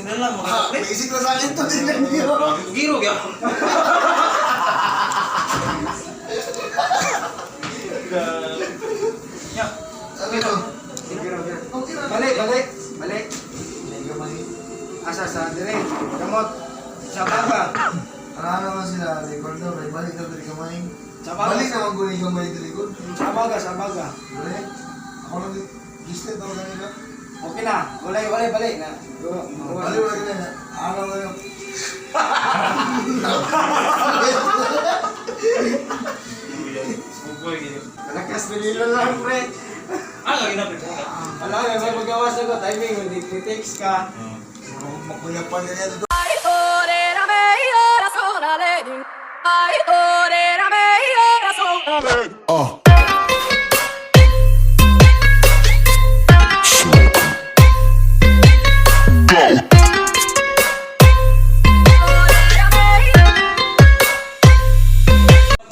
Na lang mga Ah, pre. basic lang sa akin to, tingnan niyo. Giro gyud. Ya. Ano to? Sige, sige. Okay na. Balik, balik, balik. Medyo mali. Asa sa dire. Kamot. Sa baga. Ano naman sila, record na, may balik na dali kamay. Sa baga. Balik naman ko ni kamay dali ko. Sa baga, sa baga. Dali. Ako lang dito. Gislet ako kanina. Okay na. Walay, walay, balik na. Go. Balik wala kanina. Ano kayo? Bugoy gid. Malakas nililo lang, pre. Ah, lagi na pre. Wala, may magawas ako. Timing, hindi text ka. Makuyapan na niya dito. Ay, ore, me, ora, sola, le, Ay, ore, me, ora, sola, le. Oh.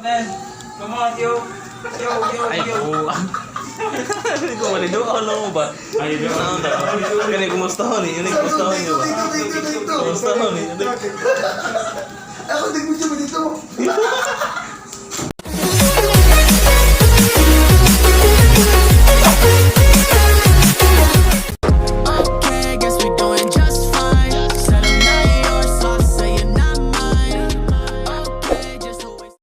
Man, come on, yo. Yo, yo, Ay, yo. oo. Hindi ko malido. Ano mo ba? Ay, yo. Ano ta? Kani kumusta ho ni? Ano kumusta ho ni Dito, ba? dito, dito, dito. Kumusta ho ni? Ako, tigmo siya dito.